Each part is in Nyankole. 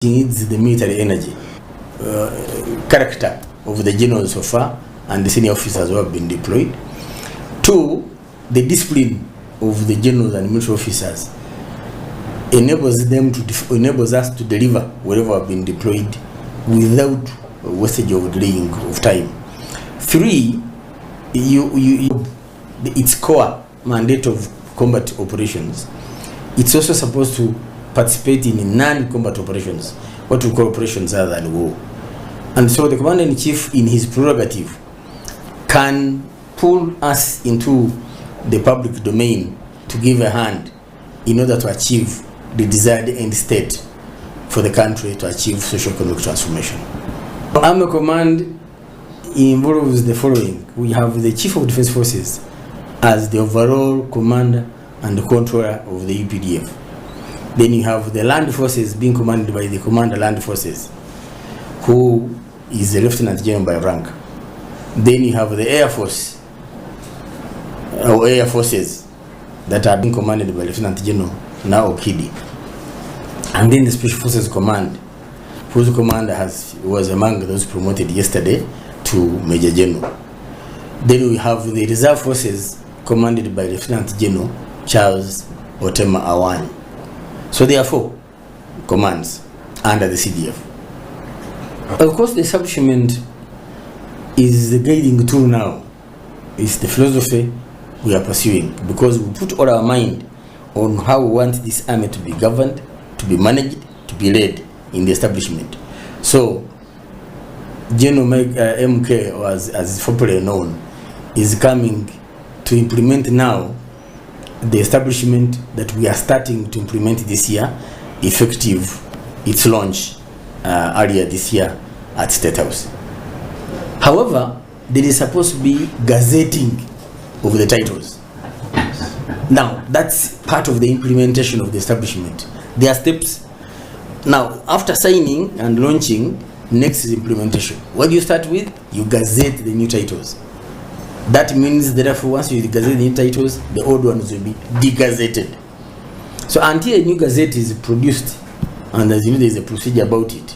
needs the military energy, character of the generals so far and the senior officers who have been deployed. Two, the discipline of the generals and military officers enables them to enables us to deliver wherever have been deployed without wastage of delaying of time. Three, you, you, you its core mandate of combat operations, it's also supposed to participate in non-combat operations, what we call operations other than war. And so the commander-in-chief, in his prerogative, can pull us into the public domain to give a hand in order to achieve the desired end state for the country to achieve socio-economic transformation. Army Command involves the following. We have the Chief of Defense Forces as the overall commander and controller of the UPDF. Then you have the land forces being commanded by the Commander Land Forces, who is a Lieutenant General by rank. Then you have the Air Force, or Air Forces, that are being commanded by Lieutenant General now Okidi. And then the Special Forces Command, whose commander has, was among those promoted yesterday to Major General. Then we have the Reserve Forces commanded by Lieutenant General Charles Otema Awany. So there are four commands under the CDF. Of course, the establishment is the guiding tool now. It's the philosophy we are pursuing because we put all our mind on how we want this army to be governed, to be managed, to be led in the establishment. So, General Mike, MK, or as is popularly known, is coming to implement now the establishment that we are starting to implement this year, effective its launch earlier this year at State House. However, there is supposed to be gazetting of the titles. Now, that's part of the implementation of the establishment. There are steps. Now, after signing and launching, next is implementation. What do you start with? You gazette the new titles. That means, therefore, once you gazette the new titles, the old ones will be degazetted. So until a new gazette is produced, and as you know, there is a procedure about it,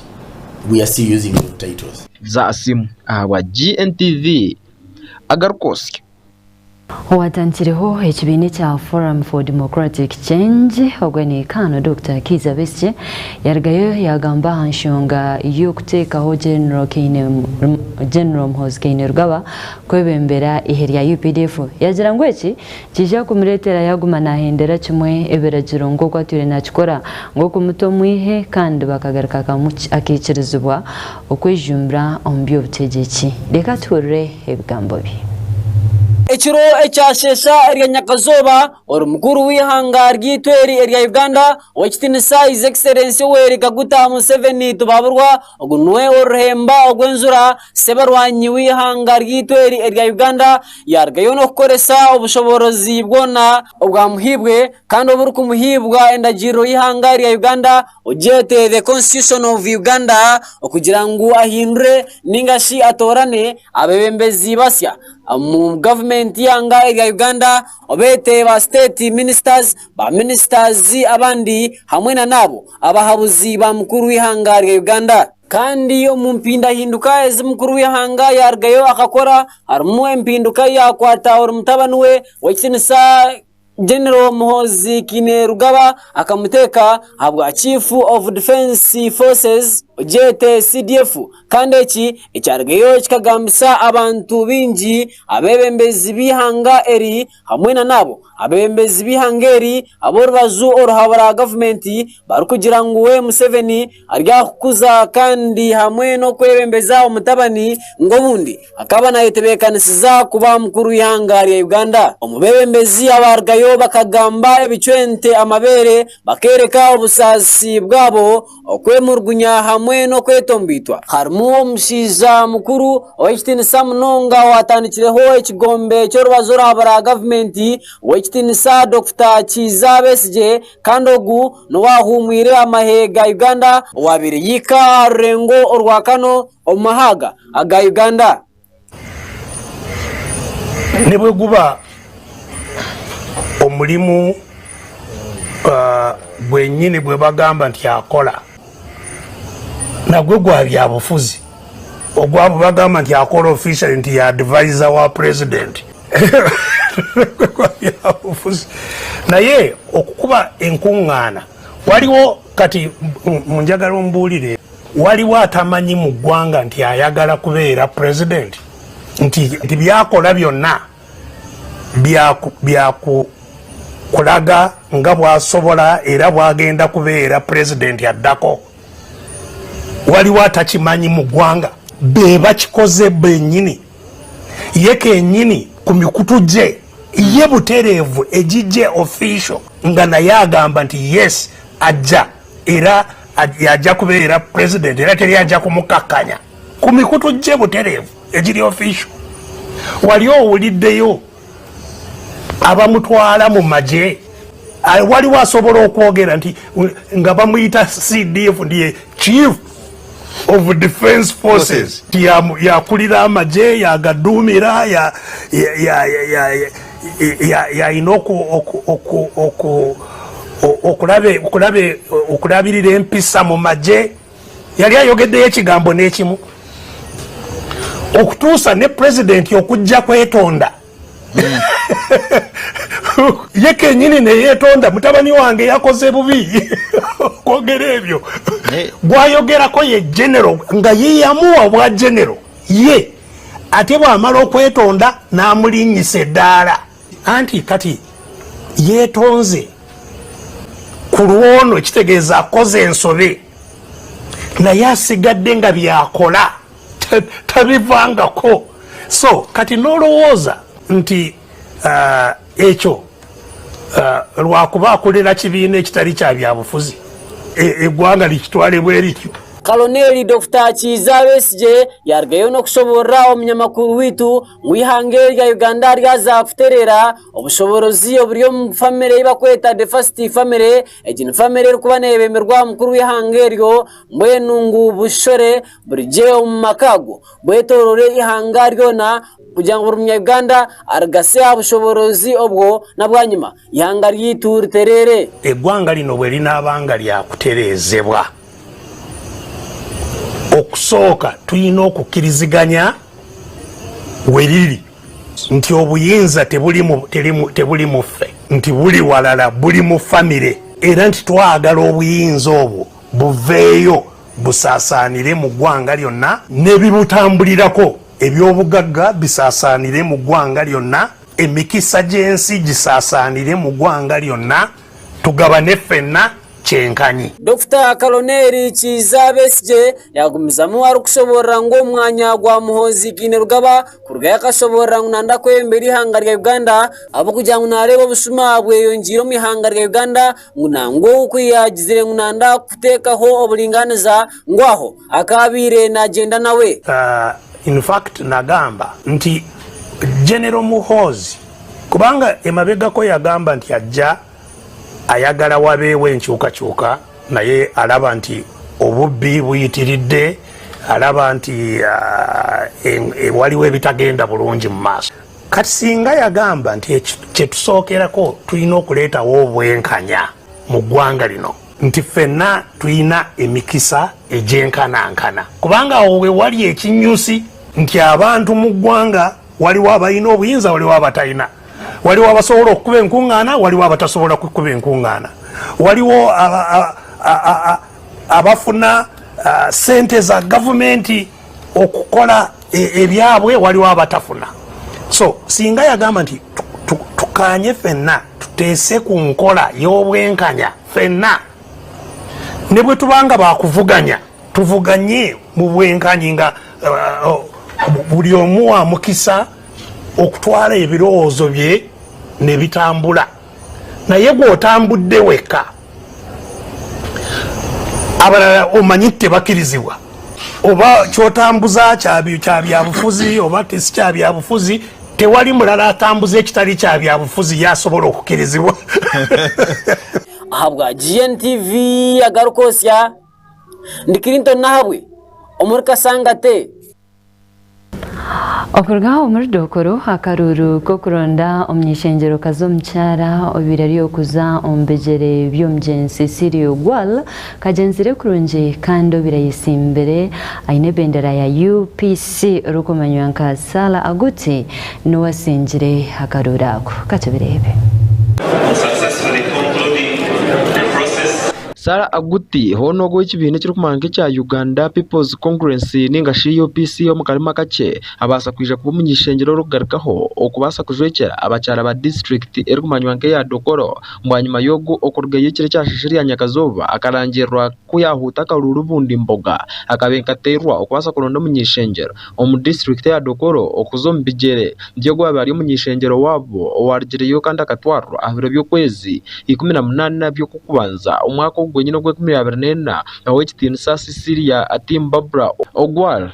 we are still using the titles. Za simu ahabwa GNTV agarikwotsya. Owatandikireho ekibiina ekya Forum for Democratic Change ogwe ni Kaano Dokita Kiiza Besigye yarugayo yagamba aha nshonga y'okuteekaho General General Muhoozi Kainerugaba kwebembera eihe rya UPDF yagira ngu eki kiija kumureetera yaguma nahendera kimwe ebiragiro nk'oku atwire nakikora ngu okumuta omu ihe kandi bakagaruka akaikirizibwa okwejumbira omu by'obutegyeki. Reka tuhurire ebigambo bye. Ekiro ekyasheesha erya nyakazooba, ori mukuru w'eihanga ryaitu eri erya Uganda, Ow'ekitiinisa His Excellency Yoweri Kaguta Museveni Tubaburwa, ogu niwe oruhemba ogw'enjura Ssebarwanyi w'eihanga ryaitu eri erya Uganda, yaarugayo n'okukoresa obushoboorozi bwona obwamuhaibwe kandi oburikumuhiibwa endagiriro y'eihanga rya Uganda ogyete The Constitution of Uganda okugira ngu ahindure ninga shi atoorane abeebembezi basya omu gavumenti y'eihanga erya Uganda obeete ba state ministers, ba ministers abandi hamwe na n'abo abahabuzi ba mukuru w'eihanga rya Uganda. Kandi omu mpindahinduka ezi mukuru w'eihanga yaarugayo akakora harimu empinduka ei yaakwata ori mutabani we ow'ekitiinisa General Muhoozi Kainerugaba akamuteeka ahabwa Chief of Defence Forces ogyete CDF kandi eki ekyarugayo kikagambisa abantu baingi abeebembezi b'eihanga eri hamwe na n'abo abeebembezi b'eihanga eri ab'orubaju oruhabura gavumenti barikugira ngu we Museveni ari aha kukuza kandi hamwe n'okwebembeza omutabani ngu obundi akaba nayetebeekanisiza kuba mukuru w'eihanga rya Uganda. Omu beebembezi abaarugayo bakagamba ebicwente amabeere bakeereka obusaasi bwabo, okwemurugunya hamwe n'okwetomboitwa. Harimu omushaija mukuru ow'ekitiinisa munonga owaatandikireho ekigombe ky'orubazo ruhabura gavumenti, Ow'ekitiinisa Dokita Kiiza Besigye kandi ogu n'owaahuumwire amahe ga Uganda owaabaire yaika aha rurengo orwa kano omu mahe aga aga Uganda. Ne bwe guba omulimu gwenyini gwe bagamba nti akola. Nagwe gwa byabufuzi ogwabo bagamba nti akola officially nti ya advisor wa president gwa byabufuzi naye okukuba enkuŋŋaana waliwo kati njagala ombuulire waliwo atamanyi mu ggwanga nti ayagala kubeera president nti, nti byakola byonna byakulaga nga bwasobola era bwagenda kubeera pulezidenti addako. Waliwo atakimanyi mu ggwanga, be bakikoze bennyini, ye kenyini ku mikutu gye ye butereevu egigye official nga naye agamba nti yes ajja era ajja kubeera pulezidenti era teri ajja kumukakkanya ku mikutu gye butereevu egiri official. Wali owuliddeyo abamutwala mu magye? Waliwo asobola okwogera nti nga bamuyita CDF nti Chief of Defense Forces, yakulira amagye, yagaduumira, yalina okulabirira empisa mu magye. Yali ayogeddeyo ekigambo n'ekimu okutuusa ne pulezidenti okujja kwetonda ye kenyini neyetonda, mutabani wange yakoze bubi okwogera ebyo. Gwayogerako ye general nga ye yamuwa bwa general ye, ate bwamala okwetonda n'amulinnyisa eddaala. Anti kati yetonze ku lwono, kitegeeza akoze ensobe, naye asigadde nga byakola tabivangako. So kati n'olowooza nti ekyo lwakuba akulira kibiina ekitali kya byabufuzi, eggwanga likitwale bwe lityo. Koloneli Dr. Kiiza Besigye yarugayo n'okushoborora omunyamakuru waitu ngu eihanga erya Uganda ryaza kutereera obushoborozi oburi omu famire ei barikweta The First Family. Egi ni famire erikuba neyebemerwa mukuru w'eihanga eryo, mbwenu ngu bushore burugye omu maka ago bwetorore eihanga ryona kugira ngu buri munya-Uganda arigase aha bushoborozi obwo na bwanyima eihanga ryaitu ritereere. Eggwanga lino bwe linaaba nga lyakutereezebwa, okusooka tulina okukkiriziganya we liri nti obuyinza tebuli mu ffe, nti buli walala, buli mu famire, era nti twagala obuyinza obwo buveeyo busaasaanire mu ggwanga lyonna, n'ebibutambulirako eby'obugagga bisaasaanire mu ggwanga lyonna, emikisa gy'ensi gisaasaanire mu ggwanga lyonna, tugabane ffenna kyenkanyi. Dokita Koloneli Kiiza Besigye yagumizamu arikushoboorora ngu omwanya gwa Muhoozi Kainerugaba kurugayo akashoboorora ngu nanda kwebembera eihanga rya Uganda ahabw'okugira ngu nareeba obushuma bweyongyeire omu ihanga rya Uganda ngu nangwa obu ku yaagizire ngu nanda kuteekaho oburingaaniza ngu aho akaabaire naagyenda nawe. In fact nagamba nti General Muhoozi kubanga emabegako yagamba nti ajja ayagala wabeewo enkyukakyuka, naye alaba nti obubbi buyitiridde, alaba nti waliwo ebitagenda bulungi mu maaso. Kati singa yagamba nti kyetusookerako tulina okuleetawo obwenkanya mu ggwanga lino, nti ffenna tulina emikisa egyenkanankana, kubanga awo we wali ekinyusi nti abantu mu ggwanga waliwo abalina obuyinza, waliwo abatalina, waliwo abasobola okukuba enkuŋŋaana, waliwo abatasobola kukuba enkuŋŋaana, waliwo abafuna sente za gavumenti okukola ebyabwe, waliwo abatafuna. So singa yagamba nti tukanye ffenna tuteese ku nkola y'obwenkanya ffenna, ne bwe tubanga bakuvuganya tuvuganye mu bwenkanyi nga buli omu wa mukisa okutwala ebirowoozo bye ne bitambula. Naye gw'otambudde wekka, abalala omanyi tebakirizibwa, oba kyotambuza kya byabufuzi oba si kya byabufuzi, tewali mulala atambuza ekitali kya byabufuzi yasobola okukirizibwa. Ahabwa GNTV agarikwotsya, ndi Clinton Nahabwe omuri Kasangate. Okuruga omuri Dokolo, akaruuru k'okuronda omuny'eishengyerokazi omukyara obaire ari okuza omu bigyere by'omugyenzi Cecilia Ogwal kagyenzire kurungi kandi obaire ayetsimbire aine ebendera ya UPC orikumanywa nka Sarah Aguti niwe asingire akaruuru ako. Katubireebe. Sarah Aguti hoona ogwo ow'ekibiina ekirikumanywa nk'ekya Uganda People's Congress ninga shi UPC omu karimi akakye abaasa kwija kuba omuny'eishengyero orikugarukaho okubaasa kujwekyera abakyara ba disiturikiti erikumanywa nk'eya Dokolo bwanyima y'ogwo okurugayo ekiro ekyasheshe erya nyakazooba akarangirirwa ku yaahuuta akaruuru obundi mboga akabaire nikateerwa okubaasa kuronda omuny'eishengyero omu disiturikiti eya Dokolo okuza omu bigyere by'ogwo owaabaire ari omuny'eishengyero waabo owaarugireyo kandi akatwarwa aha biro by'okwezi 18 by'Okw'okubanza omwaka ogu gwenyine ogw'enkumi abiri n'ena, Ow'ekitiinisa Cecilia Atim Barbara Ogwal.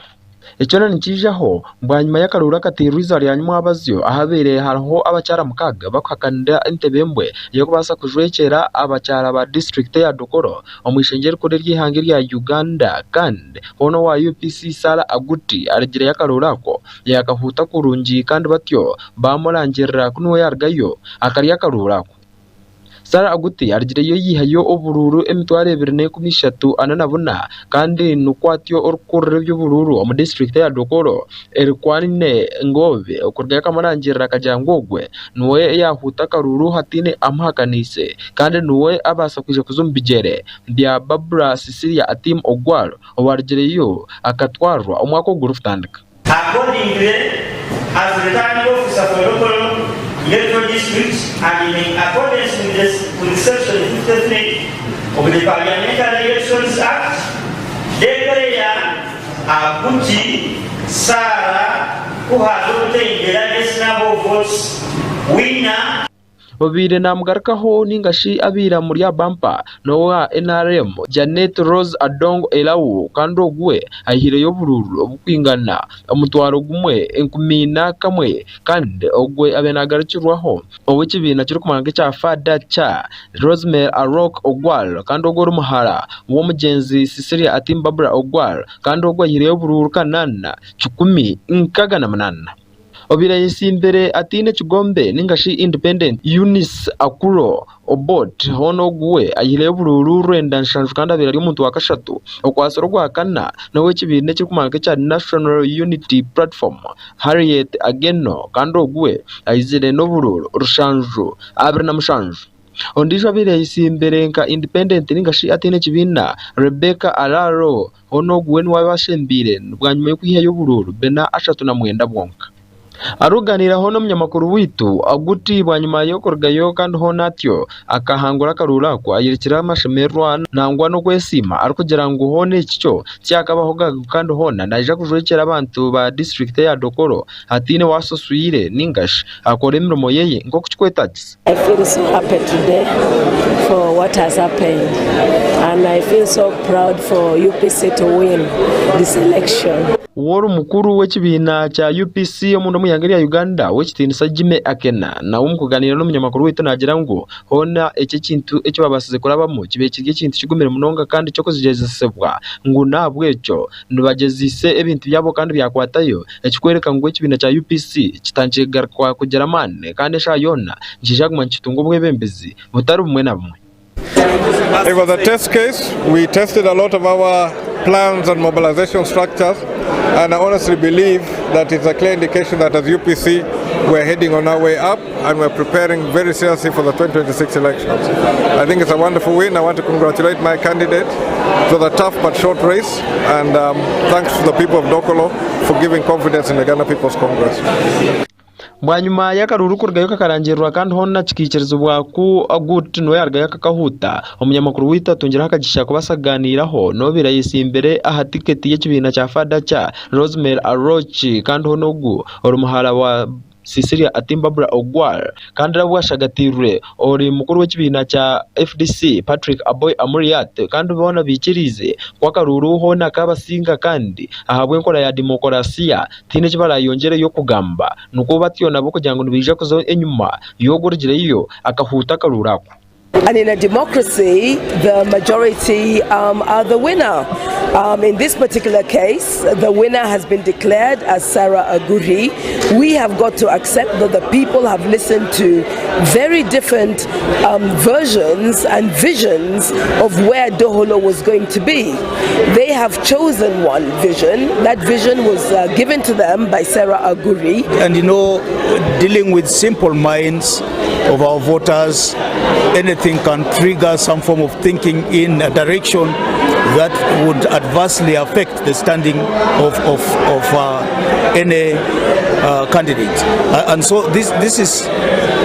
Ekyo nikiijaho bwanyima y'akaruuru akateirwe eizooba rya nyimwabazyo ahabaire hariho abakyara mukaaga barikuhakanira entebe emwe ey'okubaasa kujwekyera abakyara ba disiturikiti eya Dokolo omu ishengyero erikuru ery'eihanga erya Uganda kandi hoona owa UPC Sarah Aguti arugireyo akaruuru ako yaakahuuta kurungi kandi batyo baamurangirira ku niwe yaarugayo akarya akaruuru ako. Sarah Aguti arugireyo yaihayo oburuuru 2134 kandi nikwo atyo orikukurira eby'oburuuru omu disiturikiti eya Dokolo Erikwanine Ngobe okurugayo akamurangirira akagira ngu ogwe niwe yaahuuta akaruuru hataine amuhakaniise kandi niwe abaasa kwija kuza omu bigyere bya Barbara Cecilia Atim Ogwal owarugireyo akatwarwa omwaka ogu gurikutandika. Accordingly, as returning officer for Dokolo Electoral District and in accordance with the with section 53 of the Parliamentary Elections Act, declare Aguti Sarah who has obtained the largest number of votes winner. Obaire namugarukaho ninga shi abaire amuri aha bampa n'owa nrm Janet Rose Adong Elau kandi ogu we aihireyo oburuuru obukwingana 1000 4001 kandi ogwe abaire nagarukirwaho ow'ekibiina kirikumanywa nk'ekya FADC Rosemary Arok Ogwal kandi ogu ori muhara w'omugyenzi Cecilia Atim Barbara Ogwal kandi ogu aihireyo oburuuru 8168. Obaire ayetsimbire ataine kigombe ninga shi Independent, Eunice Akulo Obot hoona ogu we aihireyo oburuuru 97 kandi abaire ari omuntu wa kashatu okwatsire ogwa kana n'ow'ekibiina ekirikumanywa nk'ekya National Unity Platform, Harriet Ageno kandi ogu we aizire n'oburuuru 727. Ondiijo obaire ayetsimbire nka Independent ninga shi ataine kibiina, Rebecca Alaro Hoona ogu we niwe abashembeire bwanyima y'okwihayo oburuuru bina 39 bwonka. Arikuganiiraho n'omunyamakuru waitu Aguti bwanyima y'okurugayo kandi hoona atyo akahangura akaruuru ako ayerekire amashemererwa nangwa n'okwesiima arikugira ngu hoona eki kyo tiyakabahoga kandi hoona naija kujwekyera abantu ba disiturikiti eya Dokolo hataine owashashwire ningashi akore emirimo ye nk'oku kirikwetaagisa. I feel so happy today for what has happened and I feel so proud for UPC to win this election. W'ori mukuru w'ekibiina kya UPC omunda omu ihanga erya Uganda, Ow'ekitiinisa Jimmy Akena nawe omu kuganiira n'omunyamakuru waitu naagira ngu hoona eki ekintu eki babaasize kurabamu kibaire kiri ekintu kigumire munonga kandi ky'okugyezesibwa ngu n'ahabw'ekyo nibagyezeise ebintu byabo kandi byakwatayo ekikworeka ngu ekibiina kya UPC kitandikire kugaruka kugira amaani kandi eshaaha yoona nikiija kuguma nikitunga obwebembezi butari bumwe na bumwe. It was a test case. We tested a lot of our plans and mobilization structures and I honestly believe that it's a clear indication that as UPC we're heading on our way up and we're preparing very seriously for the 2026 elections. I think it's a wonderful win. I want to congratulate my candidate. It was a tough but short race and um, thanks to the people of Dokolo for giving confidence in the Uganda People's Congress. Bwanyima y'akaruuru kurugayo kakarangirirwa kandi hoona kikaikirizibwa ku Agut niwe yaarugayo akakahuuta, omunyamakuru waitu atungireho akagisha kubaasa kugaaniiraho n'obaire ayetsimbire aha tiketi y'ekibiina kya FADACA, Rosemary Aroch kandi hoona ogu ori muhara wa Cecilia Atimbabura Ogwal kandi nabwo ashagatiirwe ori mukuru w'ekibiina kya FDC Patrick Aboy Amuriat kandi boona baikiriize ku akaruuru hoona kabasinga kandi ahabw'enkora ya demokurasiya tihaine eki barayongyereyo kugamba nikwo batyo nabo kugira ngu nibaija kuza enyima y'ogwo orugireyo akahuuta akaruuru ako. And in a democracy, the majority um, are the winner. Um, in this particular case, the winner has been declared as Sarah Aguri. We have got to accept that the people have listened to very different um, versions and visions of where Dokolo was going to be. They have chosen one vision. That vision was uh, given to them by Sarah Aguri. And you know, dealing with simple minds of our voters, anything can trigger some form of thinking in a direction that would adversely affect the standing of, of, of uh, any uh, candidate. Uh, and so this, this is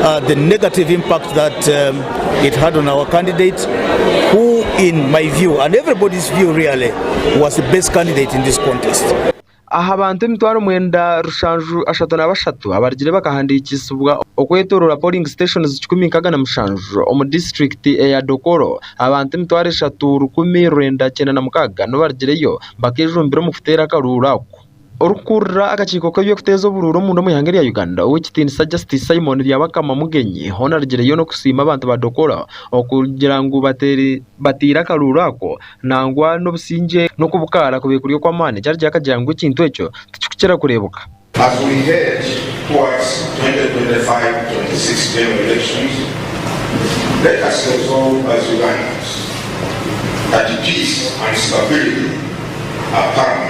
uh, the negative impact that um, it had on our candidate, who, in my view, and everybody's view really, was the best candidate in this contest. Aha bantu 97,033 abarugire bakahandiikisibwa okwetoorora polling stations 167 omu disiturikiti eya Dokolo, abantu 3,996 nibo barugireyo bakejumbira omu kuteera akaruuru ako. Orikukurira akakiiko k'eby'okuteeza oburuuru omunda omu ihanga rya Uganda, Ow'ekitiinisa Justice Simon Byabakama Mugenyi hoona arugireyo n'okusiima abantu ba Dokolo okugira ngu bateire akaruuru ako nangwa n'obusingye n'okubukaara kubaire kuri okw'amaani kyarigira akagira ngu ekintu ekyo tikikukira kureebuka. As we head towards 2025-26 general elections, let us resolve as Ugandans that peace and stability are paramount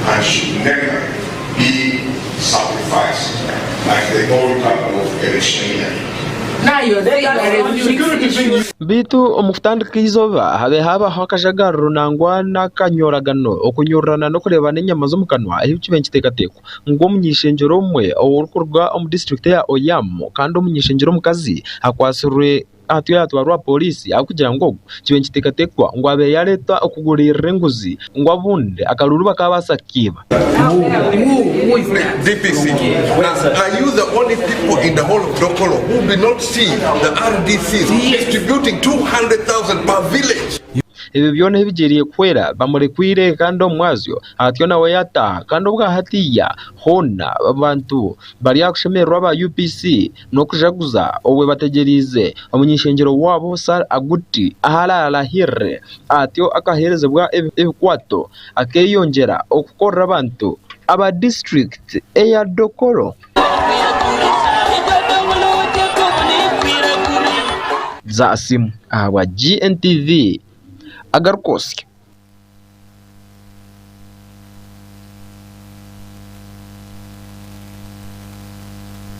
and should never be sacrificed at the altar of electioneering. Beitu omu kutandika eizooba habe haabaho akajagararo nangwa n'akanyoragano, okunyururana n'okureebana enyama z'omu kanwa ahu kibaire nikiteekateekwa ngu omuny'eishengyero omwe orikuruga omu disiturikiti eya Oyam kandi omuny'eishengyero omukazi akwatsirwe atyo yaatwarwa aha pooriisi ahabw'okugira ngu ogu kibaire nikiteekateekwa ngu abaire yaareeta okuguriirira enguzi ngu obundi akaruuru bakaabaasa kukiiba. DPC, are you the only people in the whole of Dokolo who do not see the RDCs distributing 200,000 per village? Ebyo byona ebigyereire kuhwera bamurekwire kandi omu mwazyo atyo nawe yaataaha kandi obwa hatiiya hoona abantu bari aha kushemererwa aba UPC n'okujaguza obwe bategyereize omuny'eishengyero waabo Sarah Aguti ahu araarahirire atyo akaheerezibwa ebikwato akeeyongyera okukorera abantu aba disiturikiti eya Dokolo. Zasimu ahabwa GNTV agarikwotsya.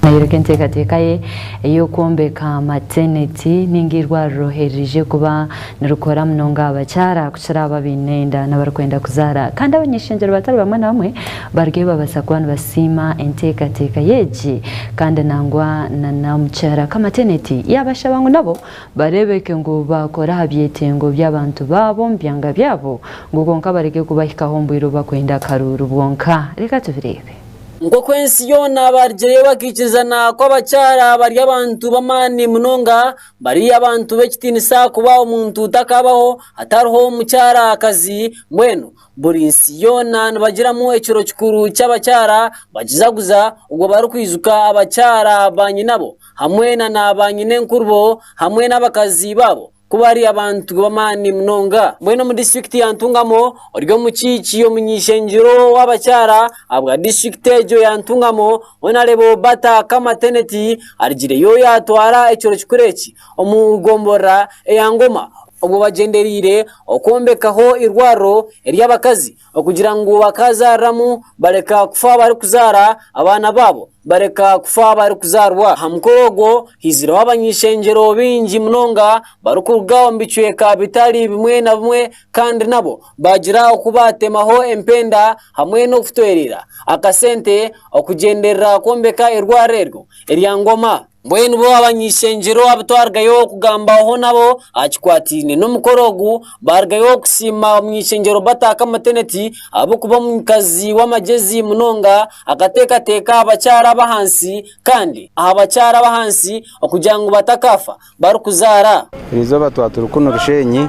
Nayoreka enteekateeka ye ey'okwombeka mateneti ninga eirwariro erije kuba nirikora munonga aha bakyara kukira abo abaine enda n'abarikwenda kuzaara. Kandi abany'eishengyero batari bamwe na bamwe bariyo babaasa kuba nibasiima enteekateeka y'egi kandi nangwa na omukyara Kamateneti yaabashaba ngu nabo bareebeke ngu baakora aha byetengo by'abantu baabo omu byanga byabo ngu kwonka bareke kubahikaho omu bwire obu barikwenda akaruuru bwonka. Reka tubireebe. Nk'oku ensi yoona baarugireyo bakaikirizana ku abakyara bari abantu b'amaani munonga, bari abantu b'ekitiinisa kuba omuntu takaabaho hatariho mukyarakazi, mbwenu buri nsi yoona nibagiramu ekiro kikuru ky'abakyara bakijaguza obwo barikwijuka abakyara ba nyinabo hamwe na ba nyinenkurubo hamwe n'abakazi baabo ku bari abantu b'amaani munonga. Mbwenu omu disiturikiti ya Ntungamo, ori omukiiki omuny'eishengyero w'abakyara ahabwa disiturikiti egyo ya Ntungamo, Honarebo Bata Kamateneti arugireyo yaatwara ekiro kikuru eki omu gomborora eya Ngoma obwo bagyendereire okwombekaho eirwariro ery'abakazi okugira ngu bakaazaariramu bareka kufa barikuzaara abaana baabo bareka kufa barikuzaarwa. Aha mukoro ogwo haizireho abany'eishengyero baingi munonga barikuruga omu bicweka bitari bimwe na bimwe kandi nabo baagira oku baatemaho empenda hamwe n'okutwerera akasente okugyenderera kwombeka eirwariro eryo erya Ngoma. Mbwenu bo abany'eishengyero abu twarugayo kugambaho nabo aha kikwataine n'omukoro ogu baarugayo kusiima omuny'eishengyero Bata Kamateneti ahabw'okuba omukazi w'amagyezi munonga akateekateeka aha bakyara ab'ahansi kandi aha bakyara ab'ahansi okugira ngu batakaafa barikuzaara. Erizooba twaba turi kunu Rushenyi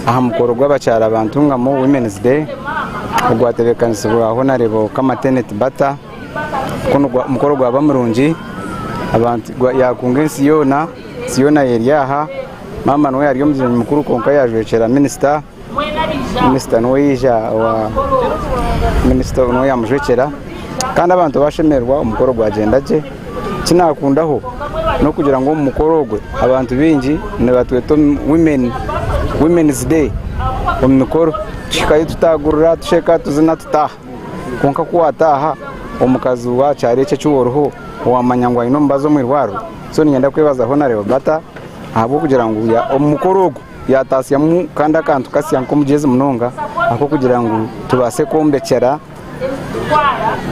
aha mukoro gw'abakyara ba Ntungamo Women's Day ogwatebeekanisibwa Honarebo Kamateneti Bata. Omukoro gwaba murungi, abantu yaakunga ensi yoona, ensi yoona eri aha. Maama niwe yari omugyenyi mukuru kwonka yajwekyera minisita. Minisita niwe yaija owa minisita niwe yamujwekyera kandi abantu bashemererwa omukoro gwagyenda gye. Eki naakundaho n'okugira ngu omu mukoro ogwe abantu baingi nibatweta women women's day omu mikoro tuhikayo tutaagurira tusheka tuzina tutaaha kwonka ku waataaha omukazi wa kyaro ekyo eki oriho waamanya ngu aine omubazi omu irwariro so niinyenda kwebaza Honarebo Bata ahabw'okugira ngu omu mukoro ogu yaataasyamu kandi akantu kasya nk'omugyezi munonga ak'okugira ngu tubaase kwombekyera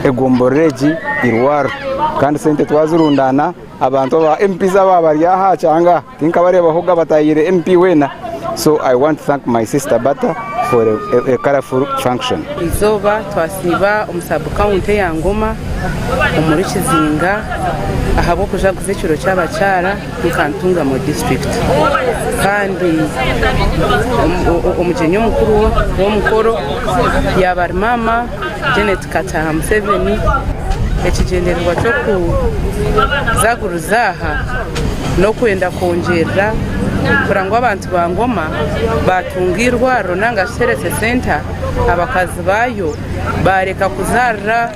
egomborora egi eirwariro kandi sente twazirundaana abantu aba MPs aba bari aha kyanga tinkabareebahoga bataahiire MP weena so I want to thank my sister Bata for a colourful function. Eizooba twasiiba omu sub county eya Ngoma omuri Kizinga ahabw'okujaguza ekiro ky'abakyara nka Ntungamo district kandi omugyenyi omukuru w'omukoro yaaba ari maama Janet Kataha Museveni. Ekigyendererwa ky'okuzaguriza aha n'okwenda kwongyerera kureba ngu abantu ba Ngoma baatunga eirwariro nari shi health centre abakazi baayo baareka kuzaarira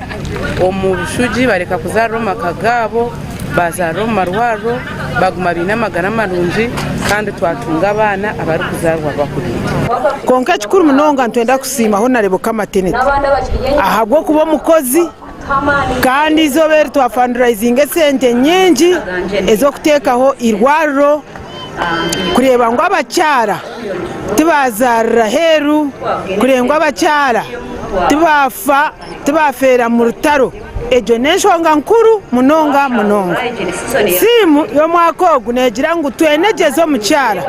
omu bishugi bareka kuzaarira omu maka gaabo. Baazaarira omu marwariro, baaguma baine amagara marungi kandi twatunga abaana abarikuzaarwa bahuriire. Kwonka ekikuru munonga nitwenda kusiima Honourable Kamateneti ahabw'okuba omukozi kandi eizooba eri twafundraizinga esente nyingi ez'okuteekaho eirwariro kureeba ngu abakyara tibazaarira aheeru, kureeba ngu abakyara tibaafa tibaafeera mu rutaro. Egyo n'enshonga nkuru munonga munonga. Siimu y'omwaka ogu neegira ngu twenegyeze omukyara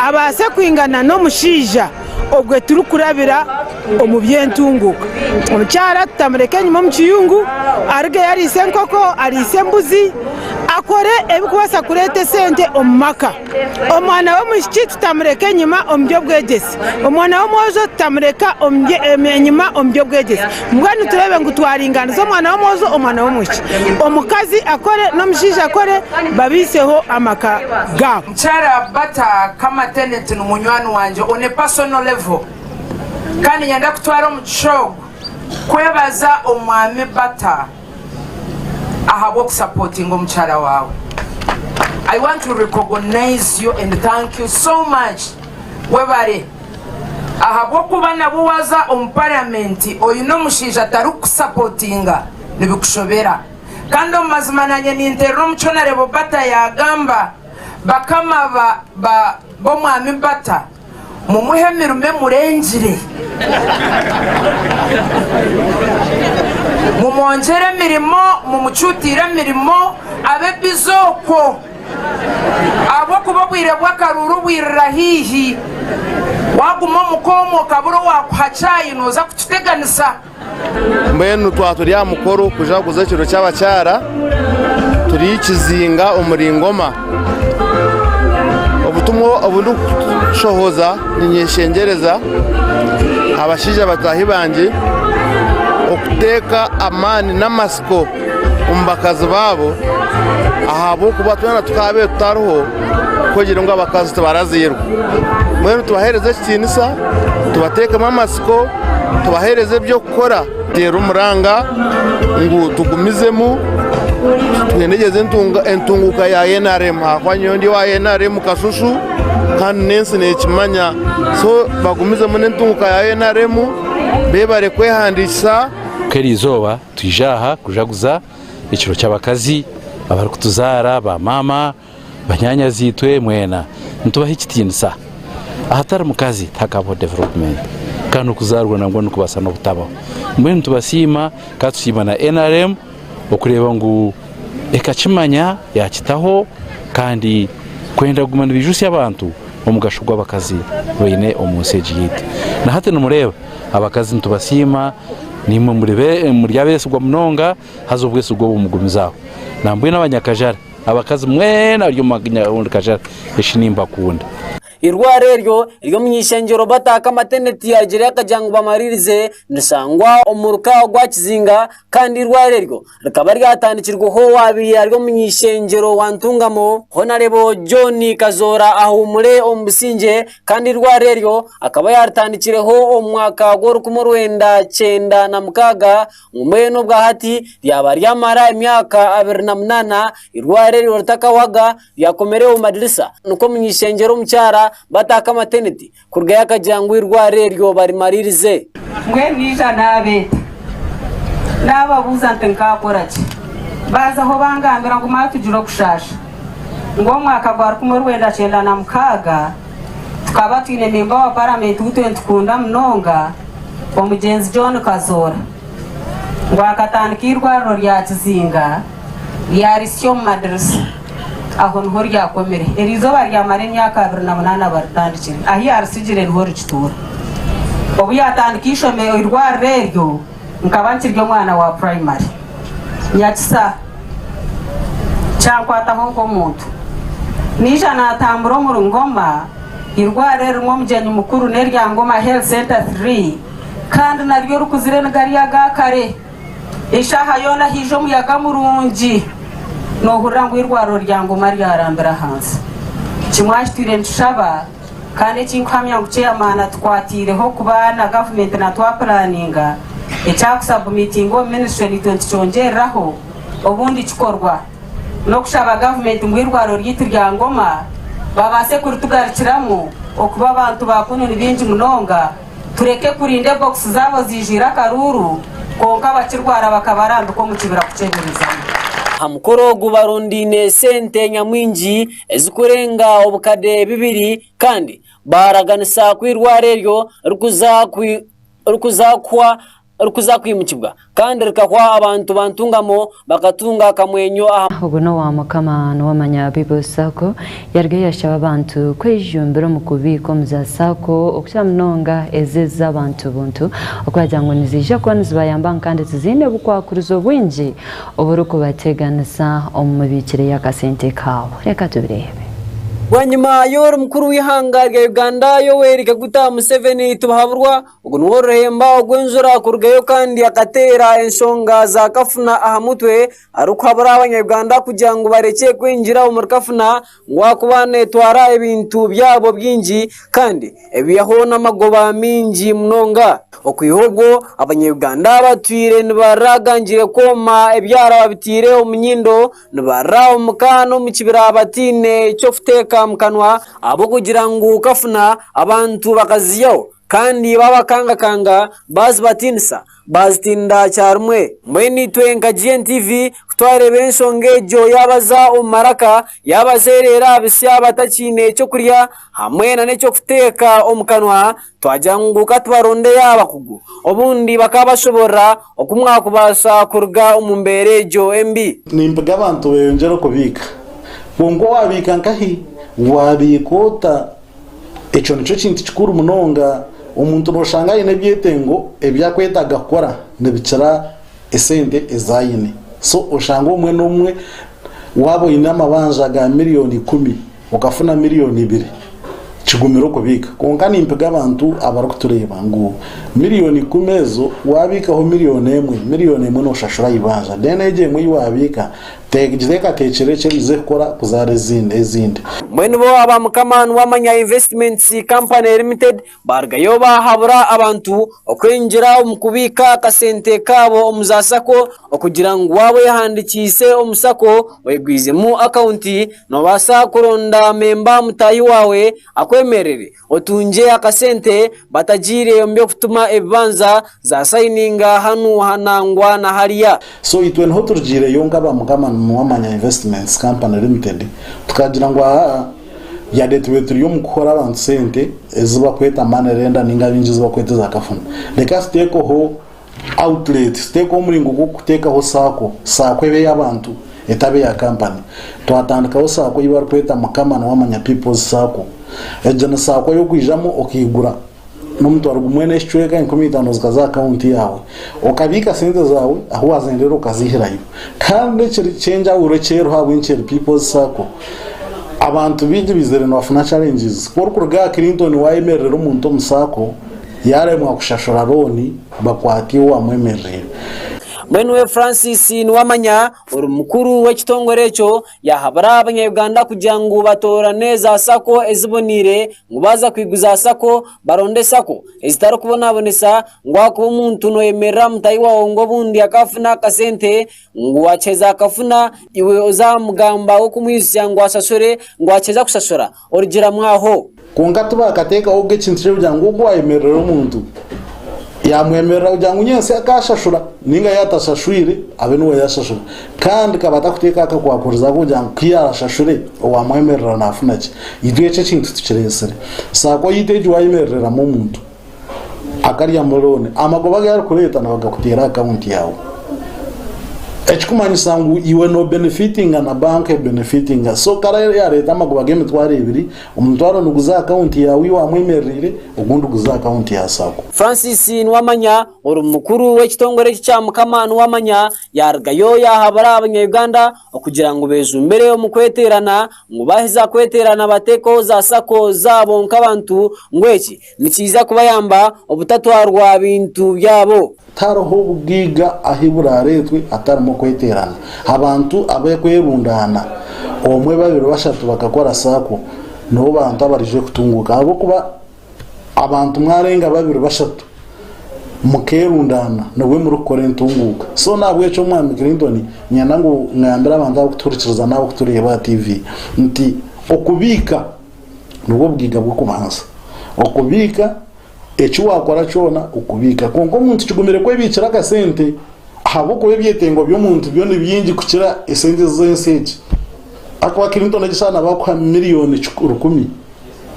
abaase kwingana n'omushaija obwe turikurabira omu by'entunguuka. Omukyara tutamureka enyima omu kiyungu, arugeyo ariise enkoko, ariise embuzi, akore ebirikubaasa kureeta esente omu maka. Omwana w'omwishiki tutamureka enyima omu by'obwegyese. Omwana w'omwojo tutamureka enyima omu by'obwegyese. Mbwenu tureebe ngu twaringaaniza omwana w'omwojo omwana w'omwishiki. Omukazi akore n'omushaija akore babaiseho amaka gaabo. Mukyara Bata Kamateneti ni munywani wangye on a personal level kandi niinyenda kutwara omugisha ogu kwebaza omwami Bata ahabw'okusapotinga omukyara waawe. I want to recognize you and thank you so much. Webare ahabw'okuba nabwo waaza omu paramenti oine omushaija atarikukusapotinga nibikushobera. Kandi omu mazima nanye ninterera omu ki Honarebo Bata yaagamba, bakama ba ba b'omwami Bata mumuhe emirimo emurengire. Mumwongyere emirimo, mumucuutiire emirimo, abe bize okwo. Ahabw'okuba obwire bw'akaruuru bwirira haihi. Waaguma omuka omwo okabura owaakuha chai nooza kututeganisa. Mbwenu twaba turi aha mukoro kujaguza ekiro ky'abakyara turi Kizinga omuri Ngoma. Obutumwa obu ndikushohoza ninyeshengyereza abashaija bataahi bangye okuteeka amaani n'amatsiko omu bakazi baabo ahabw'okuba twena tukaabaire tutariho kugira ngu abakazi tibarazairwe. Mbwenu tubaheereze ekitiinisa, tubateekemu amatsiko, tubaheereze eby'okukora. Teera omuranga ngu tugumizemu twendegyeze entunguuka ya NRM ahakuba nyowe ndi owa NRM Kashushu kandi n'ensi neekimanya. So bagumizemu n'entunguuka ya NRM, beebare kwehandiikisa. Nk'eriizooba twija aha kujaguza ekiro ky'abakazi abarikutuzaara, ba maama, banyaanyazi-itwe mwena nitubaha ekitiinisa. Ahatari mukazi tihakabaho development kandi n'okuzaarwa nangwa nikubaasa n'obutabaho. Mbwenu nitubasiima kandi tusiima na NRM okureeba ngu ekakimanya yaakitaho kandi kwenda kuguma nibaijutsya abantu omugasho ogu abakazi baine omu nsi egi yaitu. Na hati nimureeba abakazi nitubasiima naimwe muri abeesigwa munonga haza obwesigwa obu mugumize aho. Nambwenu abanyakajara, abakazi mwena abari omu kajara eshi nimbakunda. Eirwariro eryo ery'omuny'eishengyero Bataaka Maternity arugire akagira ngu bamaririze nirishangwa omu muruka ogwa Kizinga kandi eirwariro eryo rikaba ryatandikirweho owaabaire ari omuny'eishengyero wa Ntungamo, Honarebo John Kazoora ahuumure omu busingye kandi eirwariro eryo akaba yaaritandikireho omu mwaka gw'orukumi orwenda 96 ngu mbwenu obwa hati ryaba ryamara emyaka 28 eirwariro eryo ritakahwaga ryakomire omu madirisa nikwo omuny'eishengyero omukyara Bataaka Maternity kurugayo akagira ngu eirwariro eryo barimaririze. Mbwenu naija naabeeta, naababuuza nti, Nkaakora ki? Baazaho bangambira ngu, Maatugire okushaasha, ngu omwaka gwa 1996 tukaba twine memba wa paramenti ou twena nitukunda munonga, omugyenzi John Kazoora, ngu akatandika eirwariro rya Kizinga ryarisya omu madirisa. Aho niho ryakomire. Eri izooba ryamara emyaka 28 baritandikire. Ahu yaaritsigire niho rikituura. Obu yaatandika eishomero eirwariro eryo, nkaba nkiri omwana wa purayimari. Nyakisa kyankwataho nk'omuntu. Naija naatambura omuri Ngoma, eirwariro eririmu omugyenyi mukuru n'erya Ngoma Health Centre Three kandi naryo rikuzire nigari aga kare. Eshaaha yoona haija omuyaga murungi, noohurira ngu eirwariro rya Ngoma ryarambira ahansi. Kimwe aha kitwire nitushaba kandi eki nkuhamya ngu chairman atukwatiireho kuba na gavumenti na twapuraninga ekya kusabumitinga omu ministry naitwe nitukyongyereraho obundi kikorwa n'okushaba gavumenti ngu eirwariro ryaitu rya Ngoma babaase kuritugarukiramu okuba abantu ba kunu ni baingi munonga. Tureke kurinda ebokisi zaabo ziijwire akaruuru, kwonka abakirwara bakabarambika omu kibira kukyeberezamu. Aha mukoro ogu barundaine sente nyamwingi ezikurenga obukade bibiri kandi baaraganisa ku eirwariro eryo ririkuza kwimukibwa kandi rikahwa abantu ba Ntungamo bakatunga akamwenyo aha. Ogu n'owa Mukama Nuwamanya People's Sacco yarugayo yashaba abantu kwejumbira omu kubiika omu za Sacco okukira munonga ezi ez'abantu buntu okubagira ngu niziija kuba nizibayamba kandi tiziine bukwakurizo bwingi oburikubateganisa omu mibiikire y'akasente kaabo. Reka tubireebe. Bwanyima y'ori mukuru w'eihanga rya Uganda Yoweri Kaguta Museveni Tibuhaburwa Ogu niwe oruhemba ogw'enjura kurugayo kandi akateera enshonga za kafuna aha mutwe arikuhabura abanya-Uganda kugira ngu barekye kwingira omuri kafuna ngu ahakuba neetwara ebintu byabo bingi kandi ebihaho n'amagoba maingi munonga. Okwiha obwo, abanya-Uganda batwire nibaragangire kwoma ebyara babiteire omu nyindo, nibarira omu ka n'omu kibira bataine ky'okuteeka omu kanwa ahabw'okugira ngu kafuna abantu bakaziihaho. Kandi baabakangakanga, baazibatiinisa, baazitinda kyarumwe. Mbwenu itwe nka GNTV ku twareeba enshonga egyo yaabaza omu maraka, yaabazeereera aha bitsya batakiine ky'okurya hamwe n'eky'okuteeka omu kanwa, twagira ngu ka tubarondeyo abakugu obundi bakaabashoboorora oku mwakubaasa kuruga omu mbeera egyo embi. Nimpiga abantu beyongyere okubiika. Kwonka waabiika nkahi? Waabiika ota? Ekyo nikyo kintu kikuru munonga. Omuntu nooshanga aine ebyetengo ebi arikwetaaga kukora nibikira esente ezi aine. So oshanga obumwe n'obumwe waaba oine amabanja ga miriyoni ikumi okafuna miriyoni ibiri kigumire okubiika. Kwonka nimpiga abantu abarikutureeba ngu miriyoni ikumi ezo waabiikaho miriyoni emwe, miriyoni emwe nooshashura aha ibanja then egyo emwe ei waabiika Giteekateekyere eki erize kukora kuzaara ezindi. Mbwenu bo aba Mukama Nuwamanya Investments Company Limited baarugayo baahabura abantu okwingira omu kubiika akasente kaabo omu za sacco okugira ngu waaba oyehandikiise omu sacco oyigwizemu akawunti noobaasa kuronda memba mutaahi waawe akwemerere Otungye akasente batagiire omu by'okutuma ebibanja, za sayininga hanu nangwa na hariya. So itwe niho turugiireyo nk'aba Mukama Nuwamanya Investments Company Limited tukagira ngu aa yade tube turi omu kuhora abantu sente ezi bakweta money lender ninga abaingi ezi bakweta eza kafuna reka tuteekeho outlet tuteekeho omuringo gw'okuteekaho sacco, sacco ebe ey'abantu etaba eya kampani. Twatandikaho sacco ei barikweta Mukama Niwamanya People's Sacco. Egyo ni sacco ey'okwijamu okaigura n'omutwaro gumwe n'ekicweka 5,000 zikaza aha akawunti yaawe. Okabiika sente zaawe ahu waazendera okaziihirayo. Kandi ekiri ky'enjawulo ekyeriho ahabw'enki eri People's Sacco, Abantu baingi baizire nibafuna challenges. Ku orikuruga aha Clinton wayemerera omuntu omu sacco yaremwa kushashura loan bakwata iwe owamwemerereire. Mbwenu we Francis Niwamanya ori mukuru w'ekitongore ekyo yahabura abanya-Uganda kugira ngu batoorane za sacco eziboneire ngu baaza kwiguza sacco baronde sacco ezitarikubonabonesa ngu ahakuba omuntu noyemerera mutaahi waawe ngu obundi akaafuna akasente ngu waakiheza akafuna iwe ozamugamba okumwijutsya ngu ashashure ngu akiheza kushashura orugiramu aho. Kwonka tibakateekaho ga ekintu ky'okugira ngu ogu waayemerera omuntu yaamwemerera kugira ngu nyentsya akaashashura nainga yaatashashwire abe niwe yaashashura. Kandi kaba atakuteekaho akakwakurizo ak'okugira ngu ku yaarashashure owaamwemerera naafuna ki. Itwe ekyo ekintu tukireetsire. Saako yaitu egi waayemerereramu omuntu akaryamu looni, amagoba agu arikureeta nibagakuteera aha akawunti yaawe. Ekikumanyisa ngu iwe nobenefitinga na banka ebenefitinga. So kare yareeta amagoba g'emitwaro ebiri, omutwaro niguza aha akawunti yaawe ei wamwemerereire, ogundi guza aha akawunti ya sacco. Francis Nuwamanya ori mukuru w'ekitongore eki kya Mukama Nuwamanya yarugayo yahabura abanya-Uganda okugira ngu bejumbire omu kweterana ngu baheza kweterana batekeho za sacco zaabo nk'abantu ngu eki Nikiija kubayamba obutatwarwa bintu byabo. Tihariho obugaiga ahu buraareetwe hatarimu okweteerana. Abantu abarikwerundaana omwe, babiri, bashatu bakakora saako nibo bantu abaraije kutunguuka ahabw'okuba abantu mwarenga babiri, bashatu mukeerundaana nibwo murikukora entunguuka. So n'ahabw'ekyo Omwami Clinton niinyenda ngu ngambire abantu abarikutuhurikiriza n'abarikutureeba aha TV nti okubiika nibwo bugaiga bw'okubanza. Okubiika eki waakora kyona okubiika. Kwonka omuntu kigumire kwebiikira akasente ahabw'okuba ebyetengo by'omuntu byo ni bingi kukira esente z'ensi egi. Ahakuba Clinton egi shaaha naabakuha miriyoni rukumi,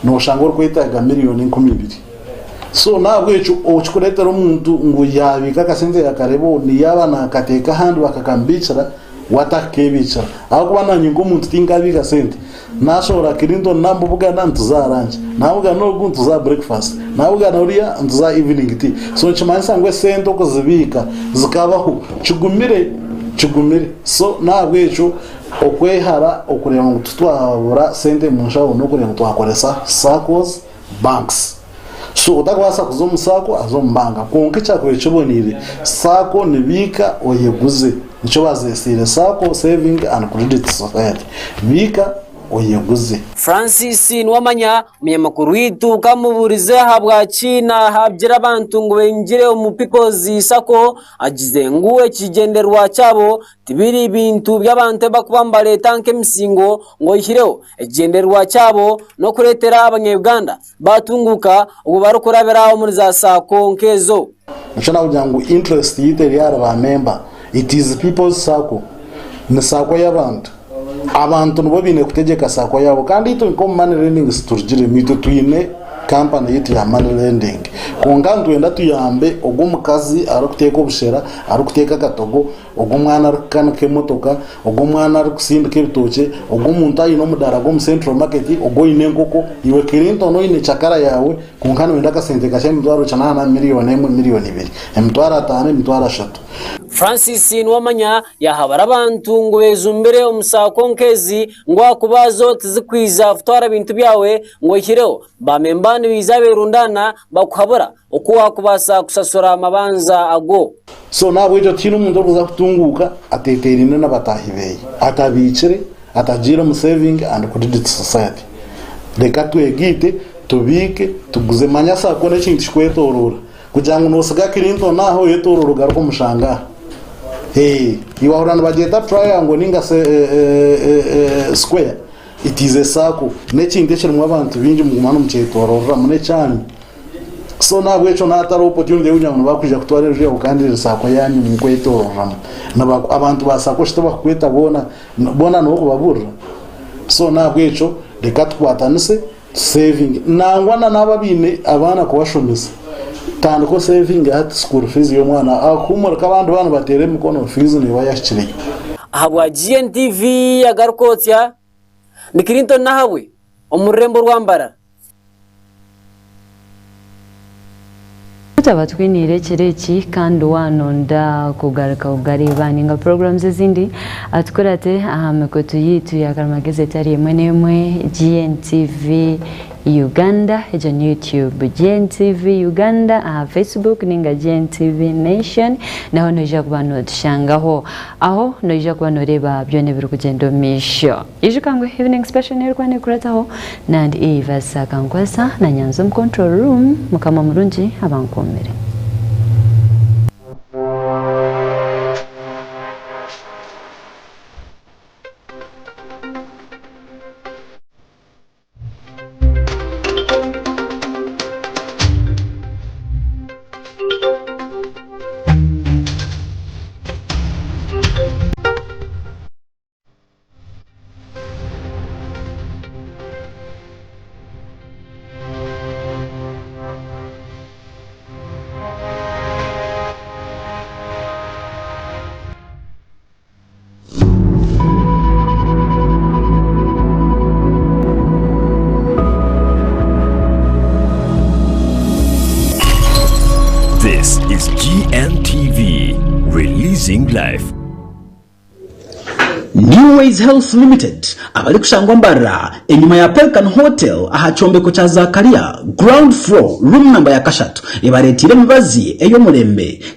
nooshanga orikwetaaga miriyoni 2000. So n'ahabw'ekyo ekirikureetera omuntu ngu yaabiika akasente yaakareeba ni yaaba naakateeka ahandi bakakamubiikira, we atakakeebiikira. Ahabw'okuba naanye nk'omuntu tinkabiika sente. Naashohora Clinton naamubugana nituza aha lunch, naabugana ogu nituza aha breakfast, naabugana oriya nituza aha evening tea. So nikimanyisa ngu esente okuzibiika zikabaho kigumire, kigumire. So n'ahabw'ekyo okwehara okureeba ngu titwabura sente omu nshaho n'okureeba ngu twakoresa SACCOs, banks. So otakubaasa kuza omu saako haza omu banka. Kwonka ekyakubaire kiboneire, saako nibiika oyeguze. Nikyo bazeetsiire Sacco Saving and Credit Society. Biika oyeguze. Francis Niwamanya, omunyamakuru waitu kamuburize ahabwaki nahabgira abantu ngu bengire omu People's Sacco, agize ngu ekigyendererwa kyabo tibiri bintu by'abantu ebi barikuba nibareeta nk'emisingo ngu oihireho ekigyendererwa kyabo n'okureetera abanya-Uganda baatunguuka obwo barikurabira omuri za saako nk'ezo. Nikyo nakugira ngu interest yaitu eri ahari ba member. It is people's sacco. Ni sacco y'abantu. Abantu nibo baine kutegyeka sacco yaabo kandi itwe nk'omu money lending titurugiremu itwe twine company yaitu ya money lending. Kwonka nitwenda tuyambe ogwo omukazi arikuteeka obushera, arikuteeka akatogo, Ogwo omwana arikukanika emotoka, ogwo omwana arikusindika ebitookye, ogwo omuntu aine omudaara gw'omu Central Market, ogwo oine enkoko, iwe Clinton oine cakara yaawe kwonka nooyenda akasente kakye emitwaro kinaana, miriyoni emwe, miriyoni ibiri, emitwaro ataano, emitwaro ashatu. Francis Niwamanya yaahabura abantu ngu bejumbire omu saako nk'ezi ngu ahakuba zo tizikwija kutwara bintu byawe ngu oihireho baamemba nibaija berundaana bakuhabura oku waakubaasa kushashura amabanja ago. So n'ahabw'ekyo tihaine omuntu orikuza kutunguuka ateeteeraine na bataahi be, atabiikire, atagiire omu Saving and Credit Society. Reka twegaite, tubiike, tuguze. Manya sacco n'ekintu kikwetooroora. Kugira ngu noosiga Clinton aha oyetooroore ogaruke omushange aha. Ee, iwe wahurira nibagyeta triangle ninga square, it is a circle. N'ekintu ekirimu abantu baingi muguma nimukyetoorooreramu n'ekyanyu. So nahabwekyo nahatariho opportunity yokugira ngu nibakwija kutwara enju yawe kandi eri saako yanyu mukwetororeramu. Abantu ba saako shi tibakukweta boona boona niwe okubaburira? So nahabwekyo reka tukwatanise tusevinge. Nangwa na naabo abaine abaana kubashomesa, tandika osevinge hati school fees y'omwana akuhumurika abandi baana nibateera emikono fees neeba yahikireyo. Ahabwa GNTV agarikwotsya ni Clinton Nahabwe omu rurembo rwa Mbarara. Tutaba twiniire ekiro eki kandi waanonda kugaruka kugareeba ninga programs ezindi atukurate aha mikutu yaitu ya karimagezi etari emwe n'emwe GNTV Uganda egyo ni YouTube GNTV Uganda aha Facebook ninga GNTV Nation naho noija kuba notushangaho aho noija kuba noreeba byona ebirikugyenda omu maisho. Ijuka ngu Evening Special niyo erikuba nekurataho nandi Eva Sakankwasa na Nyanza omu control room Mukama murungi abankuumire. This is GNTV, releasing life. New Ways Health Limited abarikushangwa Mbarara enyima ya Pelican Hotel aha kyombeko kya Zakaria ground floor room number ya kashatu ebareteire emibazi ey'omurembe.